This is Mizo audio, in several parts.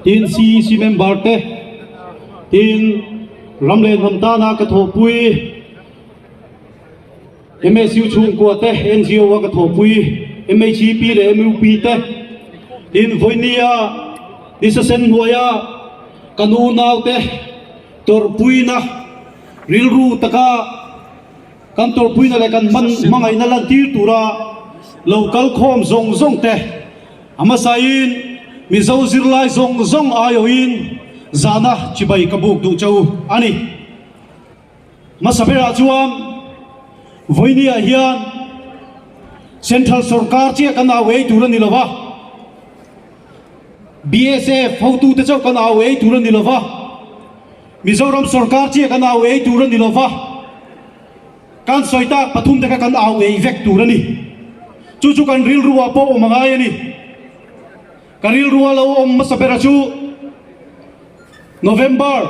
Tin CEC member te, tin ram leh hnam tana ka thawhpui MSU chhungkua te, NGO a ka thawhpui MHEP leh MUP te, tin vawinia nisa sen hnuaia kan unaute tawrhpuina rilru taka Kan tawrhpuina leh kan hman hmangaihna lantir tura lo kal khawm zawng zawng te, a hmasain Mizo zirlai zawng zawng aiawhin zahna chibai ka buk duh cheu a ni. Hmasa berah chuan vawinia hian Central Sorkar chiah kan au ei tur a ni lo va, BSF hotute chauh kan au ei tur a ni lo va, Mizoram sorkar chiah kan au ei tur a ni lova, kan sawi tak pathum te kha kan au ei vek tur a ni. Chu chu kan rilru ah pawh awm a ngai a ni. Ka rilru a lo awm hmasa bera chu November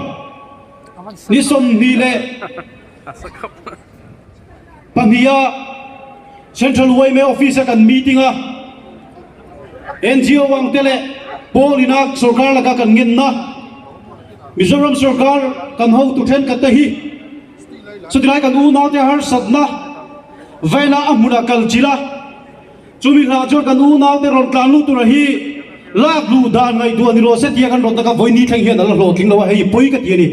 ni 28 ah Central yma Office a kan meeting a NGO ang te leh pawl ina sorkar laka kan ngenna Mizoram sorkar kan hotu thenkhat te hi chutilai kan unaute harsatna vela a hmunah kal chilh a, chumi hlah chuan kan unaute rawn tlan luh tura hi lak luh dan ngaihtuah ni rawh se tia kan rawn taka vawiin thleng hian a la hlawhtling lo a, hei pawi ka ti a ni.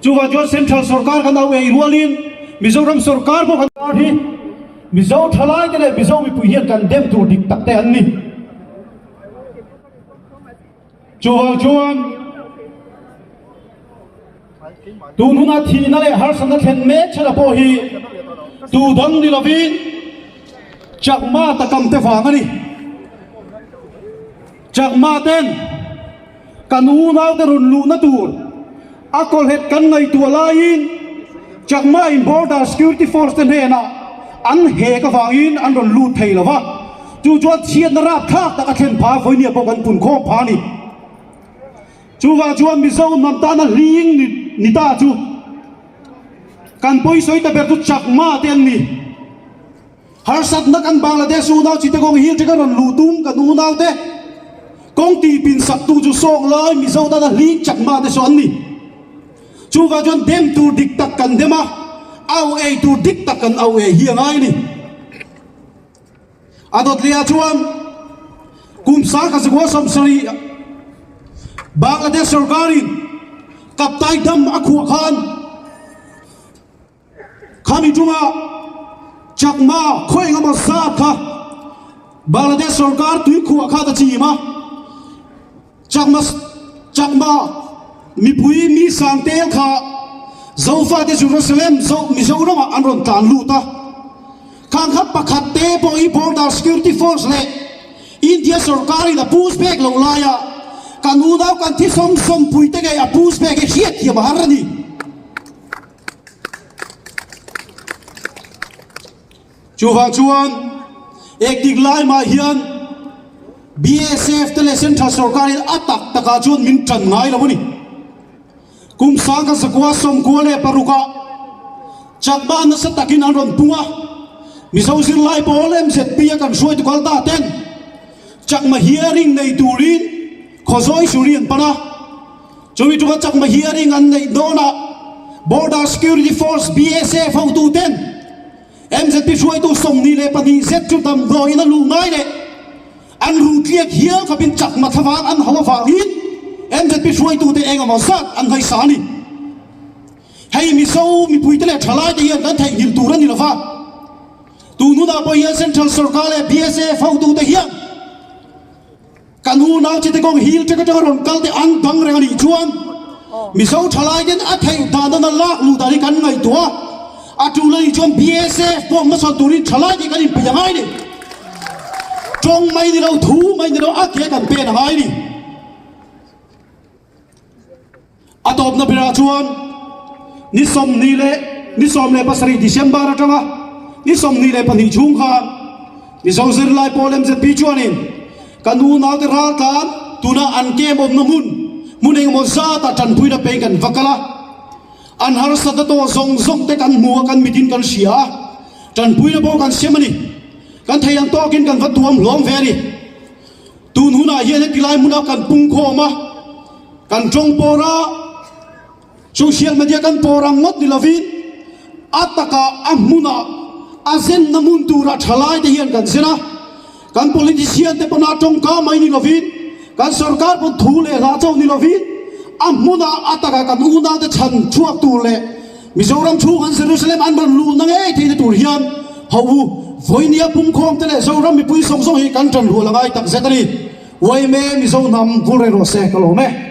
Chuvang chuan Central sorkar kan au ei rualin Mizoram sorkar pawh kan hi Mizo thalaite leh Mizo mipui hian kan dem tur dik tak te an ni. Chuvang chuan tun huna thihna leh harsatna thlen mek chhana pawh hi tu dang ni lovin Chakma takam te vang a ni. Chakma ten kan unaute rawn luhna tur a kawlhet kan ngaihtuah laiin Chakma in Border Security Force te hnenah an hek avangin an rawn lut thei lo va, chu chuan chhiatna rapthlak tak a thlen pha vawinia pawh kan punkhawm pha a ni. Chuvang chuan Mizo hnam tana hling ni ta chu kan pawisawi ta ber chu Chakma te an ni. Harsatna kan Bangladesh unau Chittagong Hill te ka rawn luh tum kan unau te kawng tih pin sak tu chu sawk lai Mizo tana hling Chakma te saw an ni. Chuvang chuan dem tur dik tak kan dem a, au ei tur dik tak kan au ei hi a ngai a ni. A dawt leh ah chuan kum sang kha zakua 70 Bangladesh sorkarin Kaptai dam a khuah khan Khami ṭuma Chakma khaw eng emaw zat kha Bangladesh sorkar tui khuah kha ta chim a, Chakma Chakma mipui mi sang tel kha Zofate Jerusalem Zo Mizoramah an rawn tlan lut a, khang kha pakhat te pawh hi Border Security Force leh India sorkarin a push back loh laia kan unau kan thi sawm sawm pui te ngei a push back hi hriatthiam a har a ni. Chuvang chuan ektik lai mah hian BSF te leh Central sorkarin a tak takah chuan min tan ngai lo a ni. Kum 1996 ah Chakma nasa takin an rawn pung a, Mizo zirlai pawl MZP a kan hruaitu kal ta ten Chakma hearing nei turin Khawzawi Suri an pan a. Chumi ṭuma chakma hearing an neih dawnah Border Security Force, BSF, hotuten MZP hruaitu 22 zet chu damdawiin a luh ngai leh an ruh tliak hial khawpin chakma thlavang an hauh avangin MZP hruaitute eng emaw zat an ngaihsa a ni. Hei Mizo mipuite leh ṭhalaite hian kan theihnghilh tur a ni lova, tun hunah pawh hian Central Sorkar leh BSF hotute hian Kan unau Chittagong Hill ṭek aṭanga rawn kal te an dang reng a nih chuan Mizo ṭhalai ten a theih dan a lak luh dan hi kan ngaihtuah a, a ṭul a nih chuan BSF pawh hmasawn turin ṭhalai te kan inpeih a ngai ni. Ṭawng mai ni lo, thu mai ni lo a ke kan pen a ngai ni. A tawpna berah chuan ni 20 leh ni 17 December atanga ni 22 chhung khan Mizo zirlai pawl MZP chuanin kan unaute raltlan tuna an camp awmna hmun hmun engemaw zata tanpuina peng kan va kal a, an harsatna tawh zawng zawng te kan hmu a, kan mitin kan hria a, tanpuina pawh kan siam a ni. Kan thei ang tawkin kan va tuam hlawm ve a ni. Tun hunah hian heti lai hmuna kan pungkhawm a, kan tawng pawr a, Social media kan pawr ang ngawt ni lovin a takah a hmunah a zenna hmun turah thalai te hian kan zen a, kan politician te pawn a tawngka mai ni lovin kan sorkar pawn thu leh hla chauh ni lovin a hmunah a takah kan unau te chhan chhuak tur leh Mizoram chhung an Jerusalem an rawn luhna ngei theihna tur hian ho u vawinia pumkhawm te leh Zoram mipui zawng zawng hi kan ṭan rual a ngai takzet a ni. Uaime Mizo hnam vul reng rawh se ka lawm e.